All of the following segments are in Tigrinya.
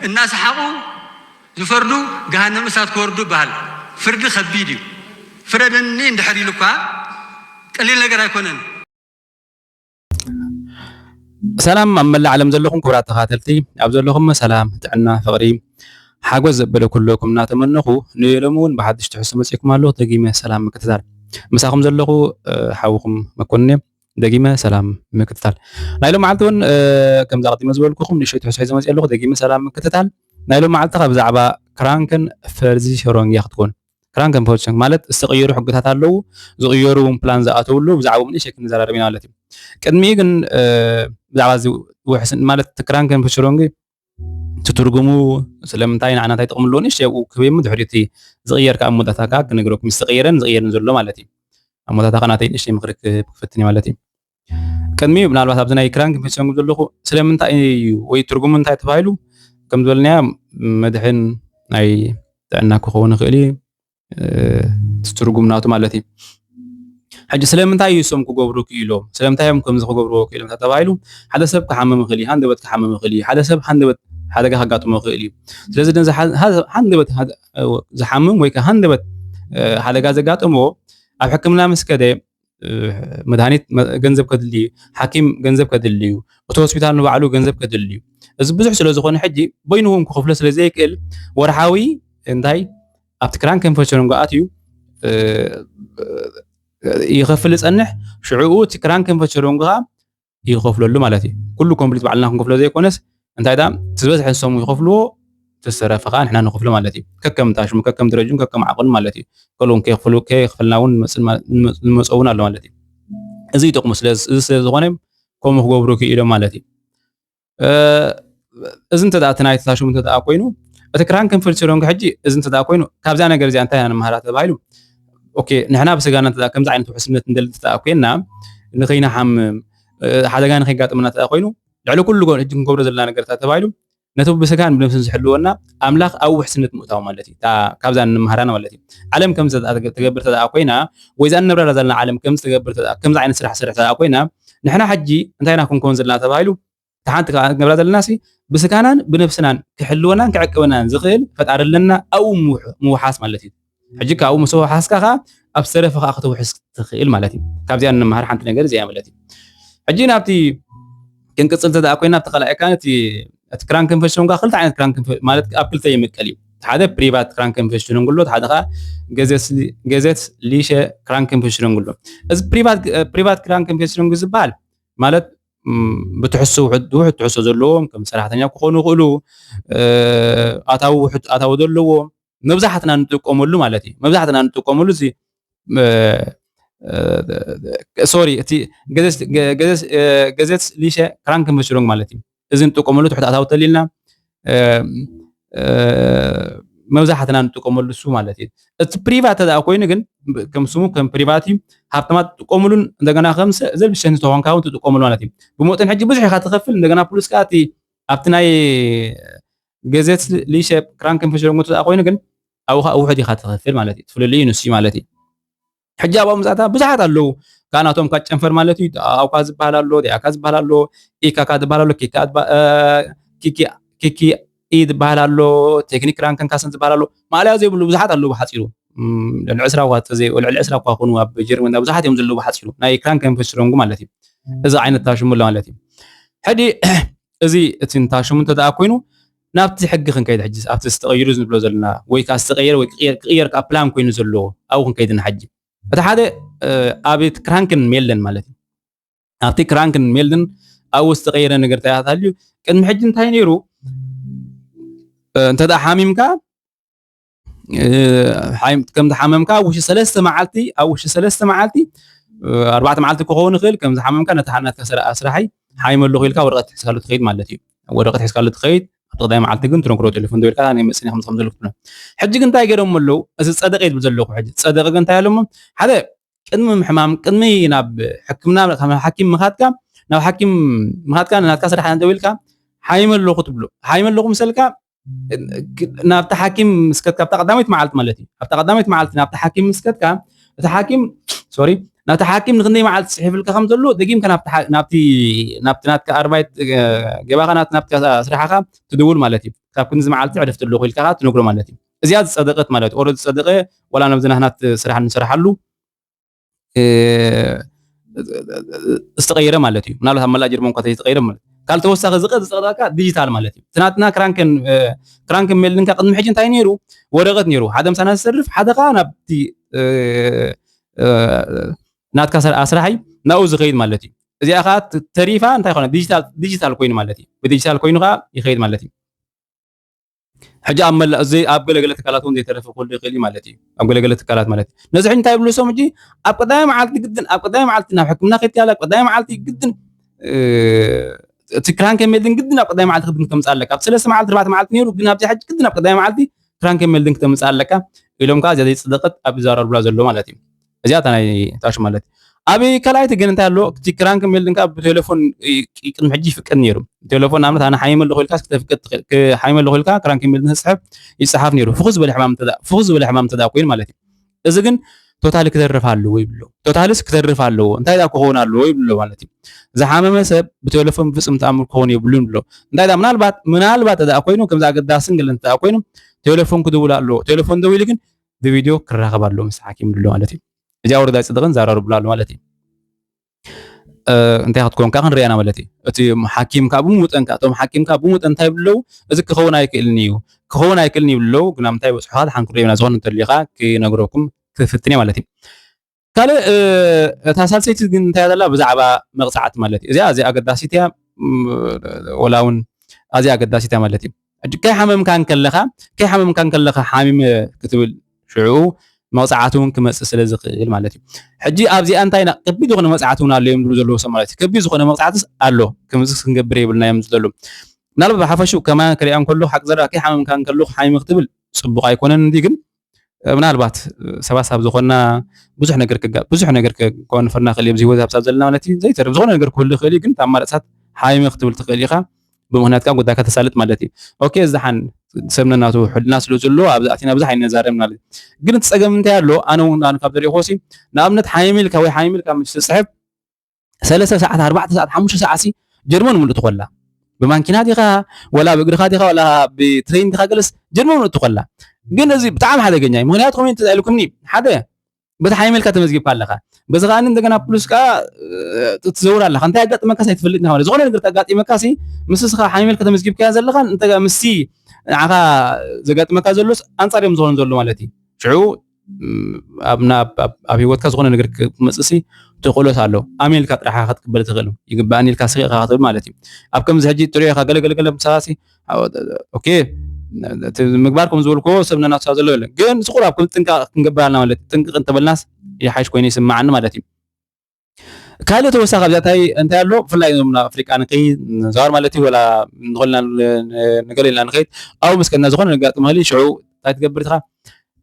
እናሰሓቑ ዝፈርዱ ገሃነም እሳት ክወርዱ ይበሃል። ፍርዲ ከቢድ እዩ። ፍረደኒ እንድሕር ኢሉ እኳ ቀሊል ነገር ኣይኮነን። ሰላም ኣብ መላእ ዓለም ዘለኹም ክቡራት ተኻተልቲ፣ ኣብ ዘለኹም ሰላም፣ ጥዕና፣ ፍቕሪ፣ ሓጎስ ዘበለ ኩለኩም እናተመነኹ፣ ንሎሚ እውን ብሓድሽ ትሕዝቶ መፂእኩም ኣለኹ። ደጊመ ሰላም ምክትታል። ምሳኹም ዘለኹ ሓውኹም መኮንን እየ። ደጊመ ሰላም ምክትታል። ናይ ሎም መዓልቲ እውን ከምዚ ኣቐዲመ ዝበልኩኹም ንእሽተይ ትሕዝቶ ሒዘ መፂእ ኣለኹ። ደጊመ ሰላም ምክትታል። ናይ ሎም መዓልቲ ካብ ብዛዕባ ክራንክን ፈርዚ ሸሮንግ እያ ክትኮን። ክራንክን ፈርዚ ሸሮንግ ማለት ዝተቐየሩ ሕግታት ኣለዉ፣ ዝቕየሩ እውን ፕላን ዝኣተውሉ፣ ብዛዕባኦም ንእሽተይ ክንዘራረብ ኢና ማለት እዩ። ቅድሚኡ ግን ብዛዕባ እዚ ውሕስን ማለት ክራንክን ፈርዚ ሸሮንግ ትትርጉሙ ስለምንታይ ንዓና እንታይ ጥቕሚ ኣለዎ ንእሽተይ ኣብኡ ክህብ እየ፣ ድሕሪኡ እቲ ዝቕየር ከዓ እሞታታ ከዓ ክነግረኩም፣ ዝተቐየረን ዝቕየርን ዘሎ ማለት እዩ። እሞታታ ከዓ ናተይ ንእሽተይ ምኽሪ ክህብ ክፍትን እየ ማለት እዩ። ቅድሚ ምናልባት ኣብዚ ናይ ክራንክን ፈርዚ ሸሮንግ ዘለኹ ስለምንታይ እዩ ወይ ትርጉሙ እንታይ ተባሂሉ ከም ዝበልናዮ መድሕን ናይ ጥዕና ክኸውን ይኽእል እዩ። ትርጉም ናቱ ማለት እዩ። ሕጂ ስለምንታይ እዩ እሶም ክገብሩ ክኢሎም? ስለምንታይ እዮም ከምዚ ክገብርዎ ክኢሎም ተባሂሉ ሓደ ሰብ ክሓምም ይኽእል እዩ፣ ሃንደበት ክሓምም ይኽእል እዩ፣ ሓደ ሰብ ሃንደበት ሓደጋ ከጋጥሞ ይኽእል እዩ። ስለዚ ነዚ ሃንደበት ዝሓምም ወይ ከዓ ሃንደበት ሓደጋ ዘጋጠሞ ኣብ ሕክምና ምስ ከደ መድሃኒት ገንዘብ ከድሊ እዩ፣ ሓኪም ገንዘብ ከድሊ እዩ፣ እቲ ሆስፒታል ንባዕሉ ገንዘብ ከድሊ እዩ። እዚ ብዙሕ ስለ ዝኾነ ሕጂ በይኑ እውን ክኸፍሎ ስለ ዘይክእል ወርሓዊ እንታይ ኣብቲ ክራንክን ፈርዚ ሸሮንግ ኣትዩ ይኸፍል ይፀንሕ። ሽዕኡ እቲ ክራንክን ፈርዚ ሸሮንግ ከዓ ይኸፍለሉ ማለት እዩ። ኩሉ ኮምፕሊት ባዕልና ክንከፍሎ ዘይኮነስ እንታይ ዳ ዝበዝሐ ንሶም ይኸፍልዎ፣ ዝተረፈ ከዓ ንሕና ንኸፍሎ ማለት እዩ። ከከም ታሽሙ ከከም ደረጅን ከከም ዓቕኑ ማለት እዩ። ከልኡን ከይኸፍልና እውን ንመፀ እውን ኣሎ ማለት እዩ። እዚ ይጠቕሙ። እዚ ስለ ዝኾነ ከምኡ ክገብሩ ክኢሎም ማለት እዩ። እዚ እንተ እቲ ናይ ተታሽሙ እንተ ኮይኑ እቲ ክራንክን ፈርዚ ሸሮንግ ሕጂ እዚ እንተ ኮይኑ ካብዛ ነገር እዚኣ እንታይ ኢና ንመሃራ ተባሂሉ ኦኬ ንሕና ብስጋና እንተ ከምዚ ዓይነት ውሕስነት እንደሊ እንተ ኮይና ንኸይንሓምም ሓደጋ ንኸይጋጥመና እንተ ኮይኑ ልዕሊ ኩሉ ጎን ሕጂ ክንገብሮ ዘለና ነገር ተባሂሉ ነቲ ብስጋን ብነብስን ዝሕልወና ኣምላኽ ኣብ ውሕስነት ምእታው ማለት እዩ። ካብዛ እንመሃራና ማለት እዩ። ዓለም ከም ትገብር ተኣ ኮይና ወይ ዛ እንነብረላ ዘለና ዓለም ከም ትገብር ከምዚ ዓይነት ስራሕ ስራሕ ተኣ ኮይና ንሕና ሕጂ እንታይ ኢና ክንከውን ዘለና ተባሂሉ እታ ሓንቲ ከዓ ንገብራ ዘለና ሲ ብስጋናን ብነብስናን ክሕልወናን ክዕቅበናን ዝኽእል ፈጣሪ ኣለና ኣብኡ ምውሓስ ማለት እዩ። ሕጂ ካብኡ ምስ ወሓስካ ከዓ ኣብ ዝተረፈ ከዓ ክትውሕስ ትኽእል ማለት እዩ። ካብዚኣ እንመሃር ሓንቲ ነገር እዚኣ ማለት እዩ። ሕጂ ናብቲ ክንቅፅል ተደኣ ኮይና ኣብቲ ካልኣይ ከዓ እቲ ክራንክን ፈሽኑን ክልተ ዓይነት ክራንክን ማለት ኣብ ክልተ ይምቀል እዩ። ሓደ ፕሪቫት ክራንክን ፈሽኑን ኣሎ፣ ሓደ ከዓ ገዜት ሊሸ ክራንክን ፈሽኑን ኣሎ። እዚ ፕሪቫት ክራንክን ፈሽኑን ዝበሃል ማለት ብትሕሱ ውሕድ ትሕሶ ዘለዎም ከም ሰራሕተኛ ክኾኑ ይኽእሉ፣ ኣታዊ ውሕድ ኣታዊ ዘለዎም መብዛሕትና ንጥቀመሉ ማለት እዩ። መብዛሕትና ንጥቀመሉ እዚ ሶሪ እቲ ገዜት ሊሸ ክራንክን ፈሽኑን ማለት እዩ። እዚ ንጥቀመሉ ትሕቲ ኣታዊ ተሊልና መብዛሕትና ንጥቀመሉ እሱ ማለት እዩ። እቲ ፕሪቫት ተደኣ ኮይኑ ግን ከም ስሙ ከም ፕሪቫት እዩ። ሃብታማት ትጥቀምሉን እንደገና ከም ዘልብሸን ዝተኾንካ እውን ትጥቀምሉ ማለት እዩ። ብመጠን ሕጂ ብዙሕ ኢኻ ትኸፍል እንደገና ፕሉስ ከዓ ኣብቲ ናይ ገዜት ሊሸ ክራንክን ፈሽኑን ተደኣ ኮይኑ ግን ኣብኡ ከዓ ውሕድ ኢኻ ትኸፍል ማለት እዩ። ትፍልልዩ ንሱ ማለት እዩ። ሕጂ ኣብኦም ዛታ ብዙሓት ኣለዉ። ካናቶም ካ ጨንፈር ማለት እዩ ኣውካ ዝበሃል ኣሎ ዲኣካ ዝበሃል ኣሎ ኢካካ ዝበሃል ኣሎ ኪኪ ኢ ዝበሃል ኣሎ ቴክኒክ ክራንክን ካስን ዝበሃል ኣሎ ማእለያ ዘይብሉ ብዙሓት ኣለዉ ብሓፂሩ ልዕሊ ዕስራ እኳ ተዘይ ልዕሊ ዕስራ እኳ ኮኑ ኣብ ጀርመን ብዙሓት እዮም ዘለዉ ብሓፂሩ ናይ ክራንክን ፈሽኑን ማለት እዩ። እዚ ዓይነት ታሽሙ ኣሎ ማለት እዩ። ሕጂ እዚ እቲ ታሽሙ እንተ ደኣ ኮይኑ ናብቲ ሕጊ ክንከይድ ሕጂ ኣብቲ ዝተቐይሩ ንብሎ ዘለና ወይ ከዓ ዝተቐየረ ወይ ክቕየር ከዓ ፕላን ኮይኑ ዘለዎ ኣብኡ ክንከይድና ሕጂ እቲ ሓደ ኣብ ክራንክን ሜልደን ማለት እዩ። ኣብቲ ክራንክን ሜልደን ኣብኡ ዝተቐየረ ነገር እንታይ ኣታልዩ ቅድሚ ሕጂ እንታይ ነይሩ እንተ ደኣ ሓሚምካ ከም ዝሓመምካ ኣብ ውሽጢ ሰለስተ መዓልቲ ኣብ ውሽጢ ሰለስተ መዓልቲ ኣርባዕተ መዓልቲ ክኸውን ይኽእል ከም ዝሓመምካ ነቲ ናትካ ስራሓይ ሓሚመ ኣለኹ ኢልካ ወረቐት ሒዝካሉ ትኸይድ ማለት እዩ። ወረቐት ሒዝካሉ ትኸይድ ኣብቲ ቀዳይ መዓልቲ ግን ትነግሮ ቴሌፎን ደው ኢልካ ናይ መፅኒ ከም ከም ዘለኩ ትብሎ። ሕጂ ግን እንታይ ገይሮም ኣለዉ እዚ ፀደቀ ይብል ዘለኹ ሕጂ ፀደቀ ግን እንታይ ኣለሞ ሓደ ቅድሚ ምሕማም ቅድሚ ናብ ሕክምና ሓኪም ምኻድካ ናብ ሓኪም ምኻድካ ናትካ ስራሕ ደው ኢልካ ሓሚመ ኣለኹ ትብሎ ሓሚመ ኣለኹ ምሰልካ ናብቲ ሓኪም ምስ ከድካ ኣብታ ቀዳመይቲ መዓልቲ ማለት እዩ ኣብታ ቀዳመይቲ መዓልቲ ናብቲ ሓኪም ምስ ከድካ እቲ ሓኪም ሶሪ ናብቲ ሓኪም ንክንደይ መዓልቲ ጽሒፍልካ ከም ዘሎ ደጊምካ ናብቲ ሓ- ናብቲ ናብቲ ናትካ ኣርባይት ገባኻ ናብቲ ናብቲ ስራሕኻ ትድውል ማለት እዩ። ካብ ክንዚ መዓልቲ ዕረፍቲ ኣለኹ ኢልካ ከኣ ትነግሮ ማለት እዩ። እዚኣ ዝጸደቀት ማለት እዩ። ኦረዲ ዝጸደቀ ዋላ ነብዚ ናህናት ስራሕ ንሰርሓሉ ዝተቐየረ ማለት እዩ። ምናልባት ኣብ መላእ ጀርመን እኳ ተይተቐየረ ማለት ካልእ ተወሳኺ ዝቐ ዝፀቕጠካ ዲጂታል ማለት እዩ። ትናትና ክራንክን ክራንክን ሜልንካ ቅድሚ ሕጂ እንታይ ነይሩ? ወረቐት ነይሩ። ሓደ ምሳና ዝሰርፍ ሓደ ከዓ ናብቲ ናትካ ኣስራሒ ናብኡ ዝኸይድ ማለት እዩ። እዚኣ ከዓ ተሪፋ እንታይ ኮነ? ዲጂታል ኮይኑ ማለት እዩ። ብዲጂታል ኮይኑ ከዓ ይኸይድ ማለት እዩ። ሕጂ ኣብ መላ እዚ ኣብ ገለገለ ትካላት እውን ዘይተረፈ ክህሉ ይኽእል እዩ ማለት እዩ። ኣብ ገለገለ ትካላት ማለት እዩ። ነዚ ሕጂ እንታይ ይብሉ ሰም ሕጂ ኣብ ቀዳማይ መዓልቲ ግድን ኣብ ቀዳማይ መዓልቲ ናብ ሕክምና ከይትካል ኣብ ቀዳማይ መዓልቲ ግድን እቲ ክራንክ ሜልድን ግድን ኣብ ቀዳማይ መዓልቲ ግድን ክተምፅእ ኣለካ። ኣብ ሰለስተ መዓልቲ ኣርባዕተ መዓልቲ ነይሩ ግን ኣብዚ ሕጂ ግድን ኣብ ቀዳማይ መዓልቲ ክራንክ ሜልድን ክተምፅእ ኣለካ ኢሎም ከዓ እዚኣ ዘይፅደቀት ኣብ ዛረብሉላ ዘሎ ማለት እዩ። እዚኣ እታ ናይ ታሽ ማለት እዩ። ኣብ ካልኣይቲ ግን እንታይ ኣሎ? እቲ ክራንክ ሜልድን ከዓ ብቴሌፎን ቅድሚ ሕጂ ይፍቀድ ነይሩ። ቴሌፎን ንኣብነት ኣነ ሓሚመ ኣለኹ ኢልካ ክተፍቅድ ትኽእል። ሓሚመ ኣለኹ ኢልካ ክራንክ ሜልድን ክፅሕፍ ይፅሓፍ ነይሩ። ፍኹስ ዝበለ ሕማም እንተ ፍኹስ ዝበለ ሕማም እንተ ኮይኑ ማለት እዩ። እዚ ግን ቶታሊ ክተርፍ ኣለዎ ይብሎ። ቶታልስ ክተርፍ ኣለዎ እንታይ ዳ ክኸውን ኣለዎ ይብሎ ማለት እዩ። ዝሓመመ ሰብ ብቴሌፎን ብፍፁም ተኣምር ክኸውን የብሉን ብሎ። እንታይ ዳ ምናልባት ምናልባት ተዳ ኮይኑ ከምዚ ኣገዳስን ገለን ተዳ ኮይኑ ቴሌፎን ክድውል ኣለዎ። ቴሌፎን ደዊሉ ግን ብቪድዮ ክራኸብ ኣለዎ ምስ ሓኪም ብሎ ማለት እዩ። እዚኣ ወረዳ ይፅድቕን ዛራርብሉ ኣሎ ማለት እዩ። እንታይ ክትኮን ከዓ ክንሪኣና ማለት እዩ። እቲ ሓኪም ከዓ ብሙጠን ከዓ እቶም ሓኪም ከዓ ብሙጠን እንታይ ብለው እዚ ክኸውን ኣይክእልን እዩ ክኸውን ኣይክእልን ይብለው ግና ምንታይ በፅሖ ከዓ ሓንክሮ የብና ዝኾነ እንተሊኻ ክነግረኩም ክፍትን እየ ማለት እዩ። ካልእ እታ ሳልሰይቲ ግን እንታይ ዘላ ብዛዕባ መቕፃዕቲ ማለት እዩ። እዚኣ እዚኣ ኣገዳሲት እያ። ወላ እውን ኣዚኣ ኣገዳሲት እያ ማለት እዩ። ከይሓመምካ እንከለኻ ከይሓመምካ እንከለኻ ሓሚመ ክትብል ሽዑ መቕፃዕቲ እውን ክመፅእ ስለ ዝኽእል ማለት እዩ። ሕጂ ኣብዚኣ እንታይ ኢና ከቢድ ዝኾነ መቕፃዕቲ እውን ኣሎ እዮም ዝብሉ ዘለዉ ሰብ ማለት እዩ። ከቢድ ዝኾነ መቕፃዕትስ ኣሎ ከምዚ ክንገብር የብልና እዮም ዝደሉ። ምናልባት ብሓፈሽኡ ከማን ክሪኣ እንከሎ ሓቂ ዘረባ ከይሓመምካ እንከለኹ ሓሚመ ክትብል ፅቡቕ ኣይኮነን እንዲ ግን ምናልባት ሰባት ሳብ ዝኾንና ብዙሕ ነገር ክጋ ብዙሕ ነገር ክኮን ፈርና ክእል ኣብዚ ህይወት ኣብሳብ ዘለና ማለት እዩ ዘይተርፍ ዝኾነ ነገር ክህሉ ይኽእል እዩ ግን ኣማራፅታት ሓሚመ ክትብል ትኽእል ኢኻ። ብምኽንያት ከዓ ጉዳይካ ተሳልጥ ማለት እዩ። ኦኬ እዚ ደሓን ሰብነናቱ ሕልና ስለ ዘሎ ኣብዚ ኣቲና ብዙሕ ኣይነዛረብ ማለት ግን እቲ ፀገም እንታይ ኣሎ ኣነ እውን ኣነ ካብ ዘሪእኮ ሲ ንኣብነት ሓይሚ ኢልካ ወይ ሓይሚ ኢልካ ምስ ትፅሕፍ ሰለስተ ሰዓት ኣርባዕተ ሰዓት ሓሙሽተ ሰዓት ሲ ጀርመን ምሉእ ትኾላ ብማንኪና ዲኻ ወላ ብእግርኻ ዲኻ ወላ ብትሬን ዲኻ ገለስ ጀርመን ምሉእ ትኾላ ግን እዚ ብጣዕሚ ሓደገኛ እዩ ምክንያቱ ከመይ እንተኢልኩምኒ ሓደ በቲ ሓይመልካ ተመዝጊብካ ኣለኻ በዚ ከዓ እንደገና ፕሉስ ከዓ ትዘውር ኣለኻ እንታይ ኣጋጥመካ ኣይትፈልጥ ኢኻ ዝኾነ ነገር ተጋጢመካ ሲ ምስ ስኻ ሓይመልካ ተመዝጊብካ ዘለኻ እንተ ምስ ንዓኻ ዘጋጥመካ ዘሎስ ኣንፃር እዮም ዝኾኑ ዘሎ ማለት እዩ ሽዑ ኣብ ህይወትካ ዝኾነ ነገር ክመፅእ ሲ ትኽእሎት ኣሎ ኣሜልካ ጥራሓ ክትቅበል ትኽእል ይግባእኒ ኢልካ ስኺ ኢኻ ክትብል ማለት እዩ ኣብ ከምዚ ሕጂ ትሪኦ ኢኻ ገለገለገለ ምሳኻ ሲ ኦኬ ምግባር ከም ዝበልክዎ ሰብ ነናቱ ዘሎ የለን ግን ስቁር ኣብ ጥንቃ ክንገብር ኣለና ማለት ጥንቅቅ እንተበልናስ ይሓይሽ ኮይኑ ይስማዓኒ ማለት እዩ ካልእ ተወሳኺ ኣብዚኣ እንታይ እንታይ ኣሎ ብፍላይ ዞም ኣፍሪቃ ንኸይድ ንዛዋር ማለት እዩ ወላ ንኾልና ንገለ ኢልና ንኸይድ ኣብኡ ምስከና ዝኾነ ነጋጥም ኽእል ሽዑ እንታይ ትገብር ኢኻ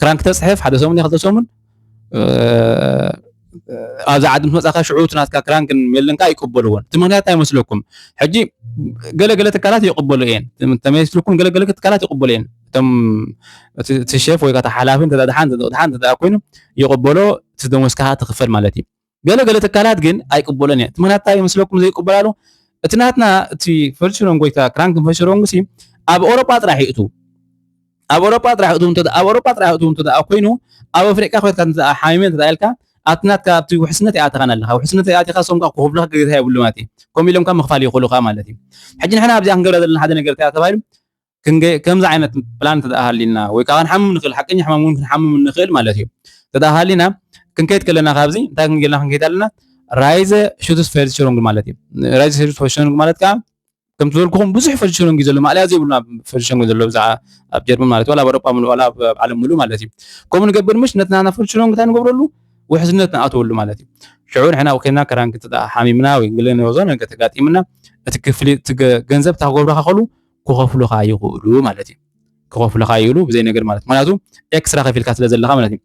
ክራንክ ተፅሕፍ ሓደ ሰሙን ክልተ ሰሙን ኣብዚ ዓዲ ምስ መፃእካ ሽዑ እቲ ናትካ ክራንክን ሜልን ከዓ ይቅበልዎን እቲ ምክንያት እንታይ መስለኩም ሕጂ ገለገለ ትካላት ይቅበሉ እየን ተመይስልኩም ገለገለ ትካላት ይቅበሉ እየን እቶም እቲ ሸፍ ወይ ከዓ ሓላፊ እንተ ደሓን ደሓን እንተ ኮይኑ ይቅበሎ እቲ ደሞዝ ከዓ ትክፈል ማለት እዩ ገለገለ ትካላት ግን ኣይቅበሎን እየን እቲ ምክንያት እንታይ መስለኩም ዘይቅበላሉ እቲ ናትና እቲ ፈልሽሮን ጎይታ ክራንክን ፈልሽሮን ጉሲ ኣብ ኤውሮጳ ጥራሕ ይእቱ ኣብ ኤውሮጳ ጥራሕ እቱ እንተ ኣብ ኤውሮጳ ጥራሕ እቱ እንተ ደኣ ኮይኑ ኣብ ኣፍሪቃ ኮይትካ እንተ ደኣ ሓሚመ እንተ ደኣ ኢልካ ኣብቲ ናትካ ኣብቲ ውሕስነት ይኣተኻን ኣለኻ ውሕስነት ይኣቲኻ ሶም ከዓ ክኽፍሉኻ ግዴታ የብሉ ማለት እዩ ከምኡ ኢሎም ከዓ ምኽፋል ይኽእሉ ከዓ ማለት እዩ ሕጂ ንሕና ኣብዚኣ ክንገብራ ዘለና ሓደ ነገር እንታይ ተባሂሉ ከምዚ ዓይነት ፕላን እንተ ደኣ ሃሊና ወይ ከዓ ክንሓምም ንኽእል ሓቀኛ ሕማም እውን ክንሓምም ንኽእል ማለት እዩ እንተ ደኣ ሃሊና ክንከይድ ከለና ካብዚ እንታይ ክንጌልና ክንከይድ ኣለና ራይዘ ሹትስ ፌርሽሮንግ ማለት እዩ ራይዘ ሹትስ ፌርሽሮንግ ማለት ከዓ ከም ዝበልኩኹም ብዙሕ ፈልሽኖንግ እዩ ዘሎ ማእለያ ዘይብሉና ፈልሽኖንግ ዘሎ ብዛዕባ ኣብ ጀርመን ማለት ዋላ ኣብ ኣውሮጳ ሙሉእ ዋላ ኣብ ዓለም ሙሉእ ማለት እዩ ከምኡ ንገብር ምሽ ነትና ና ፈልሽኖንግ እንታይ ንገብረሉ ውሕስነት ንኣተወሉ ማለት እዩ ሽዑ ንሕና ኮይና ከራንክ ሓሚምና ወይ ግለ ንወዞ ነገር ተጋጢምና እቲ ክፍሊ ገንዘብ ታገብረካ ከሉ ክኸፍሉካ ይኽእሉ ማለት እዩ ክኸፍሉካ ይኽእሉ ብዘይ ነገር ማለት ምክንያቱ ኤክስትራ ከፊልካ ስለ ዘለካ ማለት እዩ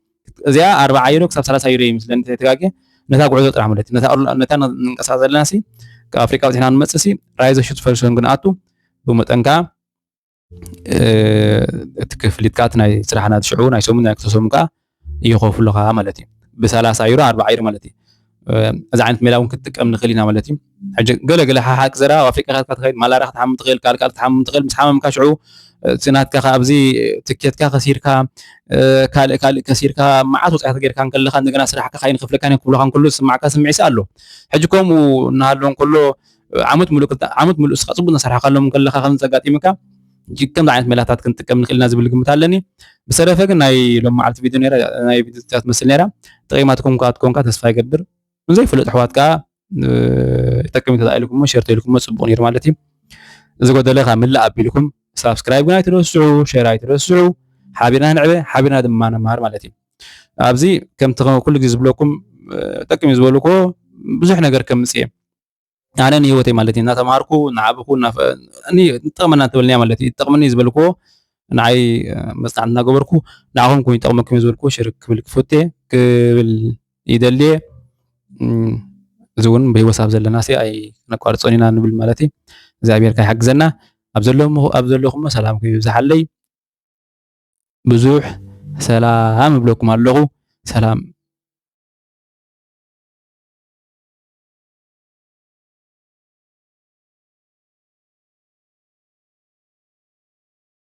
እዚኣ ኣርባዓ ዩሮ ክሳብ ሰላሳ ዩሮ ይመስለኒ ተጋግየ ነታ ጉዕዞ ጥራሕ ማለት ነታ ነታ ንንቀሳቀስ ዘለና ሲ ካብ ኣፍሪቃ በፂሕና ንመፅእ ሲ ራይዘ ሹት ፈልሶን ክንኣቱ ብመጠን ከዓ እቲ ክፍሊት ከዓ ናይ ስራሕና ትሽዑ ናይ ሰሙን ናይ ክልተ ሰሙን ከዓ ይኸፍሉካ ማለት እዩ ብሰላሳ ዩሮ ኣርባዓ ዩሮ ማለት እዩ እዚ ዓይነት ሜላ እውን ክትጥቀም ንኽእል ኢና ማለት እዩ። ሕጂ ገለ ገለ ሓሓቅ ዘራ ኣብ ኣፍሪቃ ክትከይድ ማላርያ ክትሓምም ትኽእል፣ ካልእ ካልእ ክትሓምም ትኽእል። ምስ ሓመምካ ሽዑ እቲ ናትካ ኣብዚ ትኬትካ ከሲርካ ካልእ ካልእ ከሲርካ መዓት ወፃኢታት ጌርካ እንከለኻ እንደገና ስራሕካ ካይንኸፍለካን ክብሉኻን ከሎ ዝስማዕካ ስምዒት ኣሎ። ሕጂ ከምኡ እናሃለወ እንከሎ ዓመት ሙሉእ ክልተ ዓመት ሙሉእ እስኻ ጽቡቅ እናሰርሓካሎም ከለኻ ከም ዘጋጢምካ ከምዚ ዓይነት ሜላታት ክንጥቀም ንኽእል ኢና ዝብል ግምት ኣለኒ። ብሰረፈ ግን ናይ ሎም መዓልቲ ቪድዮ ነራ ናይ ቪድዮ ትመስል ነራ ጠቂማትኩም ከኣ ትኮንካ ተስፋ ይገብር። ንዘይፍለጥ ኣሕዋት ከኣ ይጠቅም ተዳኢልኩም ሸር ተኢልኩም ጽቡቅ ነይሩ ማለት እዩ። ዝጎደለ ከኣ ምልእ ኣቢልኩም ሳብስክራይብ ግን ኣይትረስዑ፣ ሸር ኣይትረስዑ። ሓቢርና ንዕበ ሓቢርና ድማ ንመሃር ማለት እዩ። ኣብዚ ከምቲ ኩሉ ግዜ ዝብለኩም ጠቅም እዩ ዝበልኩ ብዙሕ ነገር ከምጽእ እየ ኣነ ንህይወተይ ማለት እዩ እናተምሃርኩ እናዓበኹ ንጠቕመና እንትበልንያ ማለት እዩ። ጠቕመኒ ዝበልክዎ ንዓይ መፅናዕቲ እናገበርኩ ንዓኹም ከም ይጠቕመኩም ዝበልክዎ ሽርክ ክብል ክፈቴ ክብል ይደልየ። እዚ እውን ብህይወት ኣብ ዘለና ሲ ኣይነቋርፆን ኢና ንብል ማለት እዩ። እግዚኣብሔር ከይሓግዘና ኣብ ዘለኹሞ ሰላምኩም ይብዝሓለይ። ብዙሕ ሰላም እብለኩም ኣለኹ። ሰላም